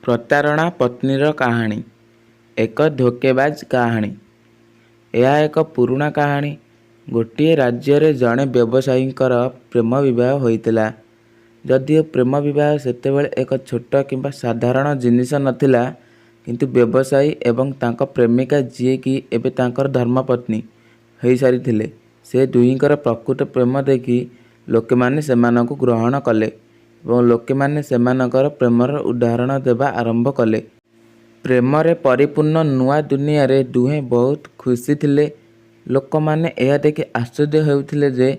ପ୍ରତାରଣା ପତ୍ନୀର କାହାଣୀ। ଏକ ଧୋକେବାଜ କାହାଣୀ। ଏହା ଏକ ପୁରୁଣା କାହାଣୀ। ଗୋଟିଏ ରାଜ୍ୟରେ ଜଣେ ବ୍ୟବସାୟୀଙ୍କର ପ୍ରେମ ବିବାହ ହୋଇଥିଲା। ଯଦିଓ ପ୍ରେମ ବିବାହ ସେତେବେଳେ ଏକ ଛୋଟ କିମ୍ବା ସାଧାରଣ ଜିନିଷ ନଥିଲା, କିନ୍ତୁ ବ୍ୟବସାୟୀ ଏବଂ ତାଙ୍କ ପ୍ରେମିକା ଯିଏକି ଏବେ ତାଙ୍କର ଧର୍ମପତ୍ନୀ ହୋଇସାରିଥିଲେ, ସେ ଦୁହିଁଙ୍କର ପ୍ରକୃତ ପ୍ରେମ ଦେଖି ଲୋକମାନେ ସେମାନଙ୍କୁ ଗ୍ରହଣ କଲେ ଏବଂ ଲୋକମାନେ ସେମାନଙ୍କର ପ୍ରେମର ଉଦାହରଣ ଦେବା ଆରମ୍ଭ କଲେ। ପ୍ରେମରେ ପରିପୂର୍ଣ୍ଣ ନୂଆ ଦୁନିଆରେ ଦୁହେଁ ବହୁତ ଖୁସି ଥିଲେ। ଲୋକମାନେ ଏହା ଦେଖି ଆଶ୍ଚର୍ଯ୍ୟ ହେଉଥିଲେ ଯେ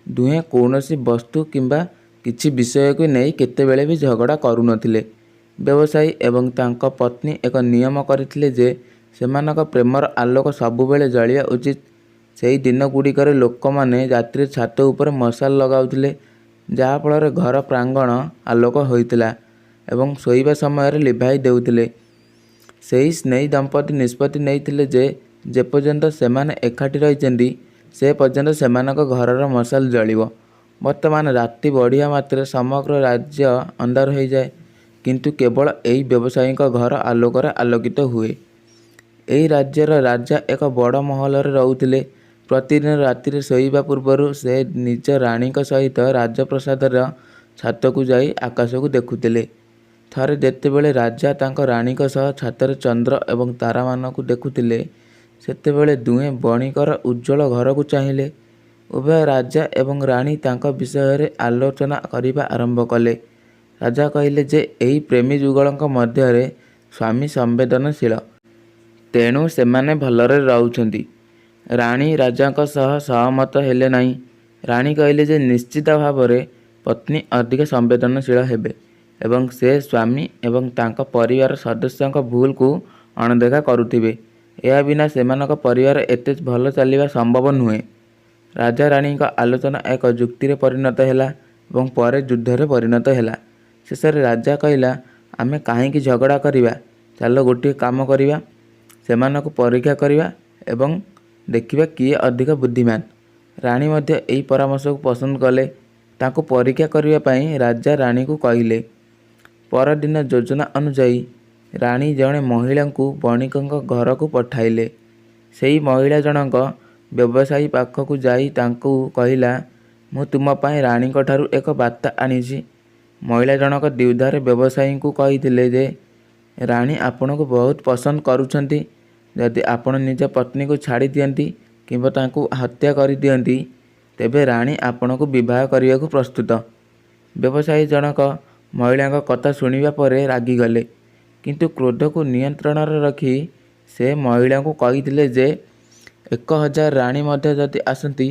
ଦୁହେଁ କୌଣସି ବସ୍ତୁ କିମ୍ବା କିଛି ବିଷୟକୁ ନେଇ କେତେବେଳେ ବି ଝଗଡ଼ା କରୁନଥିଲେ। ବ୍ୟବସାୟୀ ଏବଂ ତାଙ୍କ ପତ୍ନୀ ଏକ ନିୟମ କରିଥିଲେ ଯେ ସେମାନଙ୍କ ପ୍ରେମର ଆଲୋକ ସବୁବେଳେ ଜଳିବା ଉଚିତ। ସେହି ଦିନଗୁଡ଼ିକରେ ଲୋକମାନେ ରାତିରେ ଛାତ ଉପରେ ମଶାଲ ଲଗାଉଥିଲେ, ଯାହା ଫଳରେ ଘର ପ୍ରାଙ୍ଗଣ ଆଲୋକ ହେଉଥିଲା ଏବଂ ଶୋଇବା ସମୟରେ ଲିଭାଇ ଦେଉଥିଲେ। ସେହି ସ୍ନେହୀ ଦମ୍ପତି ନିଷ୍ପତ୍ତି ନେଇଥିଲେ ଯେ ଯେପର୍ଯ୍ୟନ୍ତ ସେମାନେ ଏକାଠି ରହିଛନ୍ତି, ସେ ପର୍ଯ୍ୟନ୍ତ ସେମାନଙ୍କ ଘରର ମଶାଲ ଜଳିବ। ବର୍ତ୍ତମାନ ରାତି ବଢ଼ିବା ମାତ୍ରେ ସମଗ୍ର ରାଜ୍ୟ ଅନ୍ଧାର ହୋଇଯାଏ, କିନ୍ତୁ କେବଳ ଏହି ବ୍ୟବସାୟୀଙ୍କ ଘର ଆଲୋକରେ ଆଲୋକିତ ହୁଏ। ଏହି ରାଜ୍ୟର ରାଜା ଏକ ବଡ଼ ମହଲରେ ରହୁଥିଲେ। ପ୍ରତିଦିନ ରାତିରେ ଶୋଇବା ପୂର୍ବରୁ ସେ ନିଜ ରାଣୀଙ୍କ ସହିତ ରାଜପ୍ରାସାଦର ଛାତକୁ ଯାଇ ଆକାଶକୁ ଦେଖୁଥିଲେ। ଥରେ ଯେତେବେଳେ ରାଜା ତାଙ୍କ ରାଣୀଙ୍କ ସହ ଛାତରେ ଚନ୍ଦ୍ର ଏବଂ ତାରାମାନଙ୍କୁ ଦେଖୁଥିଲେ, ସେତେବେଳେ ଦୁହେଁ ବଣିକର ଉଜ୍ଜ୍ୱଳ ଘରକୁ ଚାହିଁଲେ। ଉଭୟ ରାଜା ଏବଂ ରାଣୀ ତାଙ୍କ ବିଷୟରେ ଆଲୋଚନା କରିବା ଆରମ୍ଭ କଲେ। ରାଜା କହିଲେ ଯେ ଏହି ପ୍ରେମୀ ଯୁଗଳଙ୍କ ମଧ୍ୟରେ ସ୍ୱାମୀ ସମ୍ବେଦନଶୀଳ। ତେଣୁ ସେମାନେ ଭଲରେ ରହୁଛନ୍ତି। ରାଣୀ ରାଜାଙ୍କ ସହ ସହମତ ହେଲେ ନାହିଁ। ରାଣୀ କହିଲେ ଯେ ନିଶ୍ଚିତ ଭାବରେ ପତ୍ନୀ ଅଧିକ ସମ୍ବେଦନଶୀଳ ହେବେ ଏବଂ ସେ ସ୍ୱାମୀ ଏବଂ ତାଙ୍କ ପରିବାର ସଦସ୍ୟଙ୍କ ଭୁଲକୁ ଅଣଦେଖା କରୁଥିବେ। ଏହା ବିନା ସେମାନଙ୍କ ପରିବାର ଏତେ ଭଲ ଚାଲିବା ସମ୍ଭବ ନୁହେଁ। ରାଜା ରାଣୀଙ୍କ ଆଲୋଚନା ଏକ ଯୁକ୍ତିରେ ପରିଣତ ହେଲା ଏବଂ ପରେ ଯୁଦ୍ଧରେ ପରିଣତ ହେଲା। ଶେଷରେ ରାଜା କହିଲା, ଆମେ କାହିଁକି ଝଗଡ଼ା କରିବା, ଚାଲ ଗୋଟିଏ କାମ କରିବା, ସେମାନଙ୍କୁ ପରୀକ୍ଷା କରିବା ଏବଂ ଦେଖିବା କିଏ ଅଧିକ ବୁଦ୍ଧିମାନ। ରାଣୀ ମଧ୍ୟ ଏହି ପରାମର୍ଶକୁ ପସନ୍ଦ କଲେ। ତାଙ୍କୁ ପରୀକ୍ଷା କରିବା ପାଇଁ ରାଜା ରାଣୀଙ୍କୁ କହିଲେ। ପରଦିନ ଯୋଜନା ଅନୁଯାୟୀ, ରାଣୀ ଜଣେ ମହିଳାଙ୍କୁ ବଣିକଙ୍କ ଘରକୁ ପଠାଇଲେ। ସେହି ମହିଳା ଜଣକ ବ୍ୟବସାୟୀ ପାଖକୁ ଯାଇ ତାଙ୍କୁ କହିଲା, ମୁଁ ତୁମ ପାଇଁ ରାଣୀଙ୍କଠାରୁ ଏକ ବାର୍ତ୍ତା ଆଣିଛି। ମହିଳା ଜଣକ ଦ୍ୱିଧାରେ ବ୍ୟବସାୟୀଙ୍କୁ କହିଥିଲେ ଯେ ରାଣୀ ଆପଣଙ୍କୁ ବହୁତ ପସନ୍ଦ କରୁଛନ୍ତି। ଯଦି ଆପଣ ନିଜ ପତ୍ନୀଙ୍କୁ ଛାଡ଼ି ଦିଅନ୍ତି କିମ୍ବା ତାଙ୍କୁ ହତ୍ୟା କରିଦିଅନ୍ତି, ତେବେ ରାଣୀ ଆପଣଙ୍କୁ ବିବାହ କରିବାକୁ ପ୍ରସ୍ତୁତ। ବ୍ୟବସାୟୀ ଜଣକ ମହିଳାଙ୍କ କଥା ଶୁଣିବା ପରେ ରାଗିଗଲେ, କିନ୍ତୁ କ୍ରୋଧକୁ ନିୟନ୍ତ୍ରଣରେ ରଖି ସେ ମହିଳାଙ୍କୁ କହିଥିଲେ ଯେ 1000 ରାଣୀ ମଧ୍ୟ ଯଦି ଆସନ୍ତି,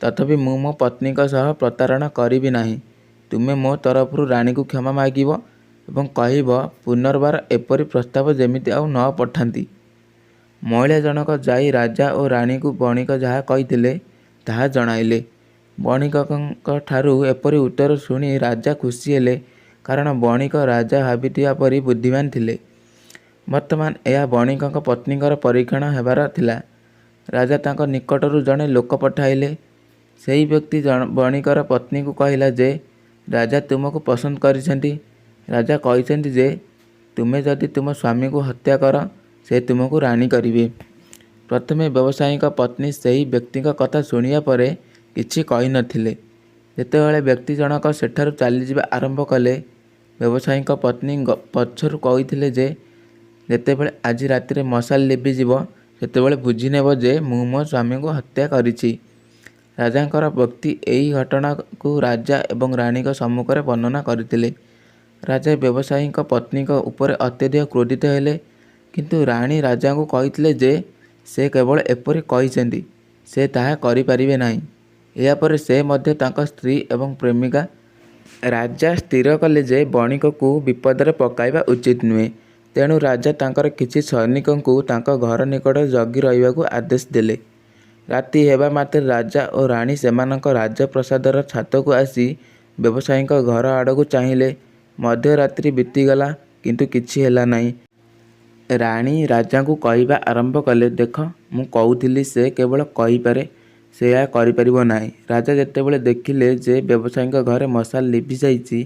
ତଥାପି ମୁଁ ମୋ ପତ୍ନୀଙ୍କ ସହ ପ୍ରତାରଣା କରିବି ନାହିଁ। ତୁମେ ମୋ ତରଫରୁ ରାଣୀଙ୍କୁ କ୍ଷମା ମାଗିବ ଏବଂ କହିବ ପୁନର୍ବାର ଏପରି ପ୍ରସ୍ତାବ ଯେମିତି ଆଉ ନ ପଠାନ୍ତି। ମହିଳା ଜଣକ ଯାଇ ରାଜା ଓ ରାଣୀଙ୍କୁ ବଣିକ ଯାହା କହିଥିଲେ ତାହା ଜଣାଇଲେ। ବଣିକଙ୍କଠାରୁ ଏପରି ଉତ୍ତର ଶୁଣି ରାଜା ଖୁସି ହେଲେ, କାରଣ ବଣିକ ରାଜା ଭାବିଥିବା ପରି ବୁଦ୍ଧିମାନ ଥିଲେ। ବର୍ତ୍ତମାନ ଏହା ବଣିକଙ୍କ ପତ୍ନୀଙ୍କର ପରୀକ୍ଷଣ ହେବାର ଥିଲା। ରାଜା ତାଙ୍କ ନିକଟରୁ ଜଣେ ଲୋକ ପଠାଇଲେ। ସେହି ବ୍ୟକ୍ତି ବଣିକର ପତ୍ନୀଙ୍କୁ କହିଲା ଯେ ରାଜା ତୁମକୁ ପସନ୍ଦ କରିଛନ୍ତି। ରାଜା କହିଛନ୍ତି ଯେ ତୁମେ ଯଦି ତୁମ ସ୍ୱାମୀଙ୍କୁ ହତ୍ୟା କର, ସେ ତୁମକୁ ରାଣୀ କରିବେ। ପ୍ରଥମେ ବ୍ୟବସାୟୀଙ୍କ ପତ୍ନୀ ସେହି ବ୍ୟକ୍ତିଙ୍କ କଥା ଶୁଣିବା ପରେ କିଛି କହିନଥିଲେ। ଯେତେବେଳେ ବ୍ୟକ୍ତି ଜଣକ ସେଠାରୁ ଚାଲିଯିବା ଆରମ୍ଭ କଲେ, ବ୍ୟବସାୟୀଙ୍କ ପତ୍ନୀ ପଛରୁ କହିଥିଲେ ଯେ ଯେତେବେଳେ ଆଜି ରାତିରେ ମଶାଲ ଲିଭିଯିବ, ସେତେବେଳେ ବୁଝିନେବ ଯେ ମୁଁ ମୋ ସ୍ୱାମୀଙ୍କୁ ହତ୍ୟା କରିଛି। ରାଜାଙ୍କର ବ୍ୟକ୍ତି ଏହି ଘଟଣାକୁ ରାଜା ଏବଂ ରାଣୀଙ୍କ ସମ୍ମୁଖରେ ବର୍ଣ୍ଣନା କରିଥିଲେ। ରାଜା ବ୍ୟବସାୟୀଙ୍କ ପତ୍ନୀଙ୍କ ଉପରେ ଅତ୍ୟଧିକ କ୍ରୋଧିତ ହେଲେ, କିନ୍ତୁ ରାଣୀ ରାଜାଙ୍କୁ କହିଥିଲେ ଯେ ସେ କେବଳ ଏପରି କହିଛନ୍ତି, ସେ ତାହା କରିପାରିବେ ନାହିଁ। ଏହା ପରେ ସେ ମଧ୍ୟ ତାଙ୍କ ସ୍ତ୍ରୀ ଏବଂ ପ୍ରେମିକା। ରାଜା ସ୍ଥିର କଲେ ଯେ ବଣିକକୁ ବିପଦରେ ପକାଇବା ଉଚିତ୍ ନୁହେଁ। ତେଣୁ ରାଜା ତାଙ୍କର କିଛି ସୈନିକଙ୍କୁ ତାଙ୍କ ଘର ନିକଟରେ ଜଗି ରହିବାକୁ ଆଦେଶ ଦେଲେ। ରାତି ହେବା ମାତ୍ରେ ରାଜା ଓ ରାଣୀ ସେମାନଙ୍କ ରାଜପ୍ରାସାଦର ଛାତକୁ ଆସି ବ୍ୟବସାୟୀଙ୍କ ଘର ଆଡ଼କୁ ଚାହିଁଲେ। ମଧ୍ୟରାତ୍ରି ବିତିଗଲା, କିନ୍ତୁ କିଛି ହେଲା ନାହିଁ। ରାଣୀ ରାଜାଙ୍କୁ କହିବା ଆରମ୍ଭ କଲେ, ଦେଖ, ମୁଁ କହୁଥିଲି ସେ କେବଳ କହିପାରେ, ସେ ଏହା କରିପାରିବ ନାହିଁ। ରାଜା ଯେତେବେଳେ ଦେଖିଲେ ଯେ ବ୍ୟବସାୟୀଙ୍କ ଘରେ ମଶାଲ ଲିଭିଯାଇଛି,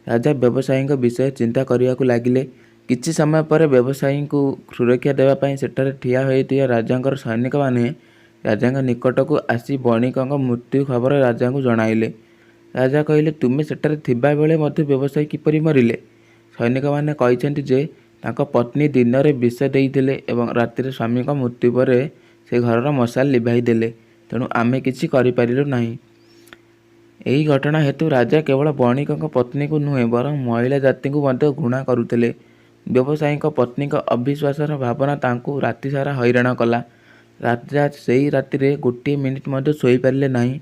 ରାଜା ବ୍ୟବସାୟୀଙ୍କ ବିଷୟରେ ଚିନ୍ତା କରିବାକୁ ଲାଗିଲେ। କିଛି ସମୟ ପରେ ବ୍ୟବସାୟୀଙ୍କୁ ସୁରକ୍ଷା ଦେବା ପାଇଁ ସେଠାରେ ଠିଆ ହୋଇଥିବା ରାଜାଙ୍କର ସୈନିକମାନେ ରାଜାଙ୍କ ନିକଟକୁ ଆସି ବଣିକଙ୍କ ମୃତ୍ୟୁ ଖବର ରାଜାଙ୍କୁ ଜଣାଇଲେ। ରାଜା କହିଲେ, ତୁମେ ସେଠାରେ ଥିବାବେଳେ ମଧ୍ୟ ବ୍ୟବସାୟୀ କିପରି ମରିଲେ? ସୈନିକମାନେ କହିଛନ୍ତି ଯେ ତାଙ୍କ ପତ୍ନୀ ଦିନରେ ବିଷ ଦେଇଥିଲେ ଏବଂ ରାତିରେ ସ୍ୱାମୀଙ୍କ ମୃତ୍ୟୁ ପରେ ସେ ଘରର ମଶାଲ ଲିଭାଇ ଦେଲେ, ତେଣୁ ଆମେ କିଛି କରିପାରିଲୁ ନାହିଁ। ଏହି ଘଟଣା ହେତୁ ରାଜା କେବଳ ବଣିକଙ୍କ ପତ୍ନୀଙ୍କୁ ନୁହେଁ ବରଂ ମହିଳା ଜାତିକୁ ମଧ୍ୟ ଘୃଣା କରୁଥିଲେ। ବ୍ୟବସାୟୀଙ୍କ ପତ୍ନୀଙ୍କ ଅବିଶ୍ୱାସର ଭାବନା ତାଙ୍କୁ ରାତିସାରା ହଇରାଣ କଲା। ରାଜା ସେହି ରାତିରେ ଗୋଟିଏ ମିନିଟ୍ ମଧ୍ୟ ଶୋଇପାରିଲେ ନାହିଁ।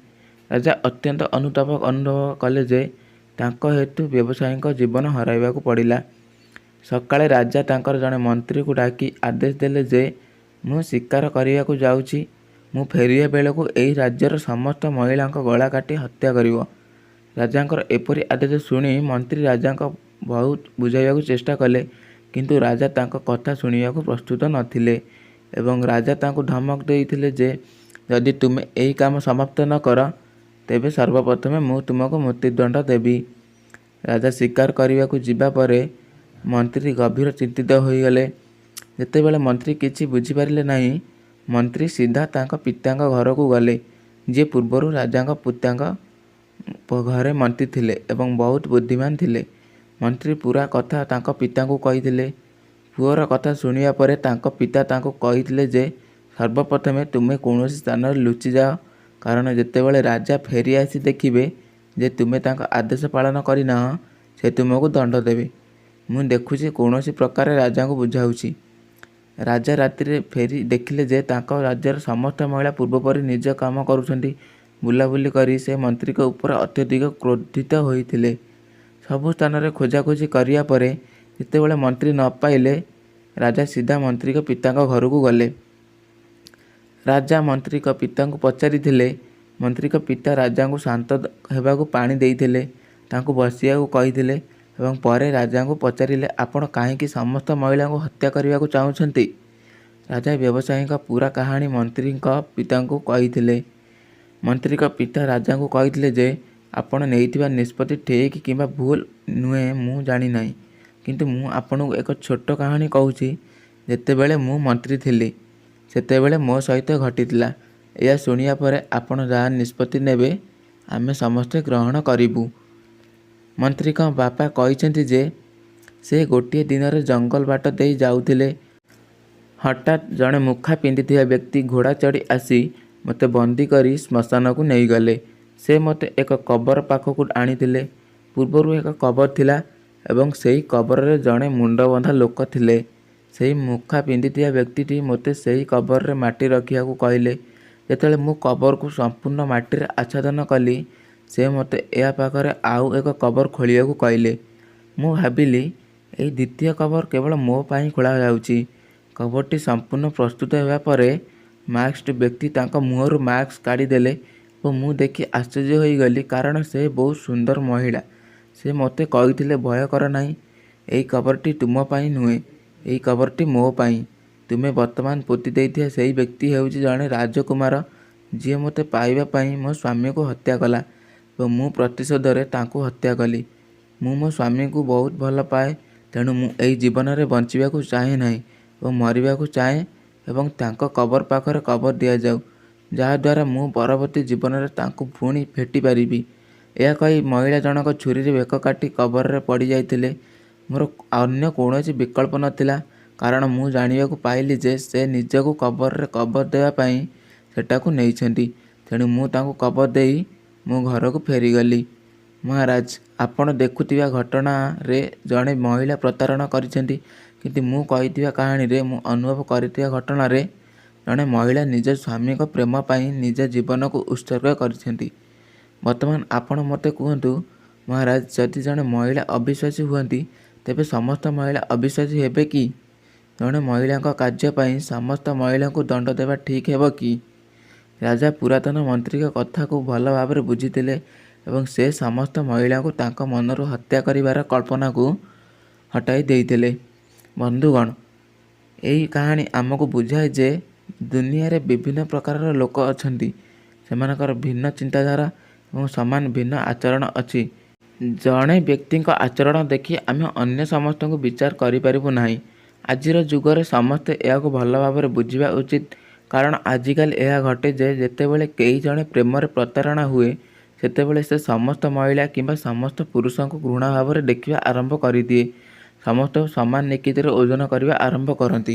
ରାଜା ଅତ୍ୟନ୍ତ ଅନୁତାପ ଅନୁଭବ କଲେ ଯେ ତାଙ୍କ ହେତୁ ବ୍ୟବସାୟୀଙ୍କ ଜୀବନ ହରାଇବାକୁ ପଡ଼ିଲା। ସକାଳେ ରାଜା ତାଙ୍କର ଜଣେ ମନ୍ତ୍ରୀଙ୍କୁ ଡାକି ଆଦେଶ ଦେଲେ ଯେ ମୁଁ ଶିକାର କରିବାକୁ ଯାଉଛି, ମୁଁ ଫେରିବା ବେଳକୁ ଏହି ରାଜ୍ୟର ସମସ୍ତ ମହିଳାଙ୍କ ଗଳା କାଟି ହତ୍ୟା କରିବ। ରାଜାଙ୍କର ଏପରି ଆଦେଶ ଶୁଣି ମନ୍ତ୍ରୀ ରାଜାଙ୍କ ବହୁତ ବୁଝାଇବାକୁ ଚେଷ୍ଟା କଲେ, କିନ୍ତୁ ରାଜା ତାଙ୍କ କଥା ଶୁଣିବାକୁ ପ୍ରସ୍ତୁତ ନଥିଲେ ଏବଂ ରାଜା ତାଙ୍କୁ ଧମକ ଦେଇଥିଲେ ଯେ ଯଦି ତୁମେ ଏହି କାମ ସମାପ୍ତ ନ କର, ତେବେ ସର୍ବପ୍ରଥମେ ମୁଁ ତୁମକୁ ମୃତ୍ୟୁଦଣ୍ଡ ଦେବି। ରାଜା ଶିକାର କରିବାକୁ ଯିବା ପରେ ମନ୍ତ୍ରୀ ଗଭୀର ଚିନ୍ତିତ ହୋଇଗଲେ। ଯେତେବେଳେ ମନ୍ତ୍ରୀ କିଛି ବୁଝିପାରିଲେ ନାହିଁ, ମନ୍ତ୍ରୀ ସିଧା ତାଙ୍କ ପିତାଙ୍କ ଘରକୁ ଗଲେ, ଯିଏ ପୂର୍ବରୁ ରାଜାଙ୍କ ପିତାଙ୍କ ଘରେ ମନ୍ତ୍ରୀ ଥିଲେ ଏବଂ ବହୁତ ବୁଦ୍ଧିମାନ ଥିଲେ। ମନ୍ତ୍ରୀ ପୂରା କଥା ତାଙ୍କ ପିତାଙ୍କୁ କହିଥିଲେ। ପୁଅର କଥା ଶୁଣିବା ପରେ ତାଙ୍କ ପିତା ତାଙ୍କୁ କହିଥିଲେ ଯେ ସର୍ବପ୍ରଥମେ ତୁମେ କୌଣସି ସ୍ଥାନରେ ଲୁଚିଯାଅ, କାରଣ ଯେତେବେଳେ ରାଜା ଫେରି ଆସି ଦେଖିବେ ଯେ ତୁମେ ତାଙ୍କ ଆଦେଶ ପାଳନ କରିନାହଁ, ସେ ତୁମକୁ ଦଣ୍ଡ ଦେବେ। ମୁଁ ଦେଖୁଛି କୌଣସି ପ୍ରକାରେ ରାଜାଙ୍କୁ ବୁଝାଉଛି। ରାଜା ରାତିରେ ଫେରି ଦେଖିଲେ ଯେ ତାଙ୍କ ରାଜ୍ୟର ସମସ୍ତ ମହିଳା ପୂର୍ବପରି ନିଜ କାମ କରୁଛନ୍ତି। ବୁଲାବୁଲି କରି ସେ ମନ୍ତ୍ରୀଙ୍କ ଉପରେ ଅତ୍ୟଧିକ କ୍ରୋଧିତ ହୋଇଥିଲେ। ସବୁ ସ୍ଥାନରେ ଖୋଜାଖୋଜି କରିବା ପରେ ଯେତେବେଳେ ମନ୍ତ୍ରୀ ନ ପାଇଲେ, ରାଜା ସିଧା ମନ୍ତ୍ରୀଙ୍କ ପିତାଙ୍କ ଘରକୁ ଗଲେ। ରାଜା ମନ୍ତ୍ରୀଙ୍କ ପିତାଙ୍କୁ ପଚାରିଥିଲେ। ମନ୍ତ୍ରୀଙ୍କ ପିତା ରାଜାଙ୍କୁ ଶାନ୍ତ ହେବାକୁ ପାଣି ଦେଇଥିଲେ, ତାଙ୍କୁ ବସିବାକୁ କହିଥିଲେ ଏବଂ ପରେ ରାଜାଙ୍କୁ ପଚାରିଲେ, ଆପଣ କାହିଁକି ସମସ୍ତ ମହିଳାଙ୍କୁ ହତ୍ୟା କରିବାକୁ ଚାହୁଁଛନ୍ତି? ରାଜା ବ୍ୟବସାୟୀଙ୍କ ପୂରା କାହାଣୀ ମନ୍ତ୍ରୀଙ୍କ ପିତାଙ୍କୁ କହିଥିଲେ। ମନ୍ତ୍ରୀଙ୍କ ପିତା ରାଜାଙ୍କୁ କହିଥିଲେ ଯେ ଆପଣ ନେଇଥିବା ନିଷ୍ପତ୍ତି ଠିକ୍ କିମ୍ବା ଭୁଲ ନୁହେଁ ମୁଁ ଜାଣିନାହିଁ, କିନ୍ତୁ ମୁଁ ଆପଣଙ୍କୁ ଏକ ଛୋଟ କାହାଣୀ କହୁଛି। ଯେତେବେଳେ ମୁଁ ମନ୍ତ୍ରୀ ଥିଲି, ସେତେବେଳେ ମୋ ସହିତ ଘଟିଥିଲା। ଏହା ଶୁଣିବା ପରେ ଆପଣ ଯାହା ନିଷ୍ପତ୍ତି ନେବେ ଆମେ ସମସ୍ତେ ଗ୍ରହଣ କରିବୁ। ମନ୍ତ୍ରୀଙ୍କ ବାପା କହିଛନ୍ତି ଯେ ସେ ଗୋଟିଏ ଦିନରେ ଜଙ୍ଗଲ ବାଟ ଦେଇ ଯାଉଥିଲେ। ହଠାତ୍ ଜଣେ ମୁଖା ପିନ୍ଧିଥିବା ବ୍ୟକ୍ତି ଘୋଡ଼ା ଚଢ଼ି ଆସି ମୋତେ ବନ୍ଦୀ କରି ଶ୍ମଶାନକୁ ନେଇଗଲେ। ସେ ମୋତେ ଏକ କବର ପାଖକୁ ଆଣିଥିଲେ। ପୂର୍ବରୁ ଏକ କବର ଥିଲା ଏବଂ ସେହି କବରରେ ଜଣେ ମୁଣ୍ଡବନ୍ଧା ଲୋକ ଥିଲେ। ସେହି ମୁଖା ପିନ୍ଧିଥିବା ବ୍ୟକ୍ତିଟି ମୋତେ ସେହି କବରରେ ମାଟି ରଖିବାକୁ କହିଲେ। ଯେତେବେଳେ ମୁଁ କବରକୁ ସମ୍ପୂର୍ଣ୍ଣ ମାଟିରେ ଆଚ୍ଛାଦନ କଲି, ସେ ମୋତେ ଏହା ପାଖରେ ଆଉ ଏକ କବର ଖୋଳିବାକୁ କହିଲେ। ମୁଁ ଭାବିଲି ଏହି ଦ୍ୱିତୀୟ କବର କେବଳ ମୋ ପାଇଁ ଖୋଳାଯାଉଛି। କବରଟି ସମ୍ପୂର୍ଣ୍ଣ ପ୍ରସ୍ତୁତ ହେବା ପରେ ମାସ୍କଡ ବ୍ୟକ୍ତି ତାଙ୍କ ମୁହଁରୁ ମାସ୍କ କାଢ଼ିଦେଲେ ଏବଂ ମୁଁ ଦେଖି ଆଶ୍ଚର୍ଯ୍ୟ ହୋଇଗଲି କାରଣ ସେ ବହୁତ ସୁନ୍ଦର ମହିଳା। ସେ ମୋତେ କହିଥିଲେ, ଭୟ କର ନାହିଁ, ଏହି କବରଟି ତୁମ ପାଇଁ ନୁହେଁ, ଏହି କବରଟି ମୋ ପାଇଁ। ତୁମେ ବର୍ତ୍ତମାନ ପୋତି ଦେଇଥିବା ସେହି ବ୍ୟକ୍ତି ହେଉଛି ଜଣେ ରାଜକୁମାର, ଯିଏ ମୋତେ ପାଇବା ପାଇଁ ମୋ ସ୍ୱାମୀଙ୍କୁ ହତ୍ୟା କଲା ଏବଂ ମୁଁ ପ୍ରତିଶୋଧରେ ତାଙ୍କୁ ହତ୍ୟା କଲି। ମୁଁ ମୋ ସ୍ୱାମୀଙ୍କୁ ବହୁତ ଭଲ ପାଏ, ତେଣୁ ମୁଁ ଏହି ଜୀବନରେ ବଞ୍ଚିବାକୁ ଚାହେଁ ନାହିଁ ଏବଂ ମରିବାକୁ ଚାହେଁ ଏବଂ ତାଙ୍କ କବର ପାଖରେ କବର ଦିଆଯାଉ, ଯାହା ଦ୍ୱାରା ମୁଁ ପରବର୍ତ୍ତୀ ଜୀବନରେ ତାଙ୍କୁ ପୁଣି ଭେଟିପାରିବି। ଏହା କହି ମହିଳା ଜଣକ ଛୁରୀରେ ବେକ କାଟି କବରରେ ପଡ଼ିଯାଇଥିଲେ। ମୋର ଅନ୍ୟ କୌଣସି ବିକଳ୍ପ ନଥିଲା, କାରଣ ମୁଁ ଜାଣିବାକୁ ପାଇଲି ଯେ ସେ ନିଜକୁ କବରରେ କବର ଦେବା ପାଇଁ ସେଠାକୁ ନେଇଛନ୍ତି। ତେଣୁ ମୁଁ ତାଙ୍କୁ କବର ଦେଇ ମୋ ଘରକୁ ଫେରିଗଲି। ମହାରାଜ, ଆପଣ ଦେଖୁଥିବା ଘଟଣାରେ ଜଣେ ମହିଳା ପ୍ରତାରଣା କରିଛନ୍ତି, କିନ୍ତୁ ମୁଁ କହିଥିବା କାହାଣୀରେ ମୁଁ ଅନୁଭବ କରିଥିବା ଘଟଣାରେ ଜଣେ ମହିଳା ନିଜ ସ୍ୱାମୀଙ୍କ ପ୍ରେମ ପାଇଁ ନିଜ ଜୀବନକୁ ଉତ୍ସର୍ଗ କରିଛନ୍ତି। ବର୍ତ୍ତମାନ ଆପଣ ମୋତେ କୁହନ୍ତୁ ମହାରାଜ, ଯଦି ଜଣେ ମହିଳା ଅବିଶ୍ୱାସୀ ହୁଅନ୍ତି, ତେବେ ସମସ୍ତ ମହିଳା ଅବିଶ୍ୱାସୀ ହେବେ କି? ଜଣେ ମହିଳାଙ୍କ କାର୍ଯ୍ୟ ପାଇଁ ସମସ୍ତ ମହିଳାଙ୍କୁ ଦଣ୍ଡ ଦେବା ଠିକ୍ ହେବ କି? ରାଜା ପୁରାତନ ମନ୍ତ୍ରୀଙ୍କ କଥାକୁ ଭଲ ଭାବରେ ବୁଝିଥିଲେ ଏବଂ ସେ ସମସ୍ତ ମହିଳାଙ୍କୁ ତାଙ୍କ ମନରୁ ହତ୍ୟା କରିବାର କଳ୍ପନାକୁ ହଟାଇ ଦେଇଥିଲେ। ବନ୍ଧୁଗଣ, ଏହି କାହାଣୀ ଆମକୁ ବୁଝାଏ ଯେ ଦୁନିଆରେ ବିଭିନ୍ନ ପ୍ରକାରର ଲୋକ ଅଛନ୍ତି। ସେମାନଙ୍କର ଭିନ୍ନ ଚିନ୍ତାଧାରା ଏବଂ ସମାନ ଭିନ୍ନ ଆଚରଣ ଅଛି। ଜଣେ ବ୍ୟକ୍ତିଙ୍କ ଆଚରଣ ଦେଖି ଆମେ ଅନ୍ୟ ସମସ୍ତଙ୍କୁ ବିଚାର କରିପାରିବୁ ନାହିଁ। ଆଜିର ଯୁଗରେ ସମସ୍ତେ ଏହାକୁ ଭଲ ଭାବରେ ବୁଝିବା ଉଚିତ, କାରଣ ଆଜିକାଲି ଏହା ଘଟେ ଯେ ଯେତେବେଳେ କେହି ଜଣେ ପ୍ରେମରେ ପ୍ରତାରଣା ହୁଏ, ସେତେବେଳେ ସେ ସମସ୍ତ ମହିଳା କିମ୍ବା ସମସ୍ତ ପୁରୁଷଙ୍କୁ ଘୃଣା ଭାବରେ ଦେଖିବା ଆରମ୍ଭ କରିଦିଏ। ସମସ୍ତଙ୍କୁ ସମାନ ନିକିତିରେ ଓଜନ କରିବା ଆରମ୍ଭ କରନ୍ତି।